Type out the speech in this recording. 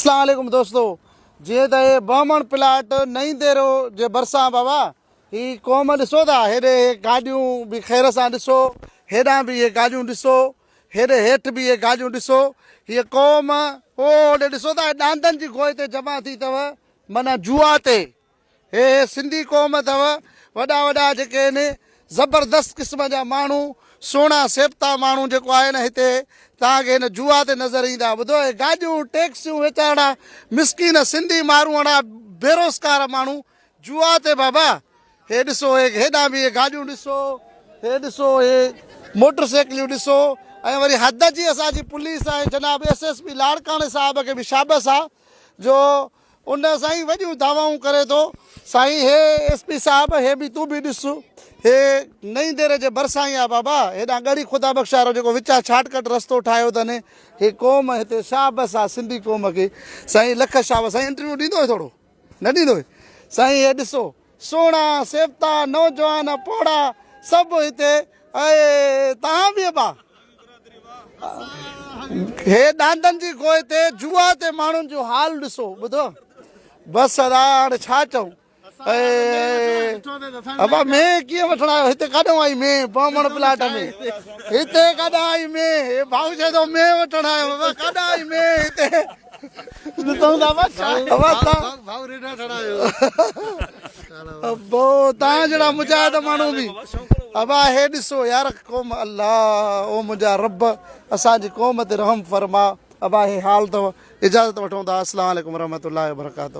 اسلام عليڪم دوستو جيئن ته هي بهمڻ پلاٽ نئين ديرو جي ڀرسان بابا هي قوم ڏسو ٿا هيڏي هي گاڏيون به خير سان ڏسو هيڏانهن به اهي گاڏيون ڏسو هيڏي هيٺ به اهي گاڏيون ڏسو هيء قوم او هوڏي ڏسو ٿا ڏاندن جي گوء تي جمع ٿي اٿو معنيٰ جوا تي هي هي سنڌي قوم اٿو وڏا وڏا جيڪي آهن زبردست قسم جا ماڻهو سهڻا سيبتا ماڻهو جيڪو آهي نه هتي توهان کي هن جوا تي نظر ايندا ٻڌو هي گاڏيون ٽيڪسيون ويچارڙا مسڪين سنڌي ماروئڙا بيروزگار ماڻهو جوا تي بابا هي ڏسو هي هيڏانهن به هي گاڏيون ڏسو هي ڏسو هي موٽر سائيڪليون ڏسو ۽ وري حد جي اسان جي پوليس ۽ جناب ايس ايس پي لاڙڪاڻي صاحب کي به شابس آ جو ان سائين وڏيون دعوائون ڪري ٿو سائين هي ايس پي صاحب هي به تون به ڏس هي نئين ديري جي ڀرسان ئي آ بابا هيڏانهن ڳڙهي خدا بخش وارو جيڪو وچان شارٽ ڪٽ رستو ٺاهيو اٿن هي قوم هتي شابس آ سنڌي قوم کي سائين لک شابس سائين انٽرويو ڏيندو ٿورو نه ڏيندو سائين هي ڏسو سهڻا سيبتا نوجوان پوڙها سڀ هتي اي تهان به ابا هي ڏاندن جي گوء تي جوا تي ماڻهن جو حال ڏسو ٻڌو بس ادا هاڻي ڇا چئون ابا مينهن ڪيئن وٺڻ آيو هتي ڪاڏو آئي مينهن بامڻ پلاٽ ۾ هتي ڪاڏا آئي مينهن هي ڀائو چئي ٿو مينهن وٺڻ آيو بابا ڪاڏا آئي مينهن هتي ڏسون ٿا بابا ڀائو ريڍا ٺڙايو ابو تان جهڙا مجاهد ماڻهو به ابا هي ڏسو يار قوم الله او منهنجا رب اسان جي قوم تي رحم فرما ابا هي حال اٿو اجازت وٺون ٿا السلام عليڪم ورحمة الله وبرڪاته.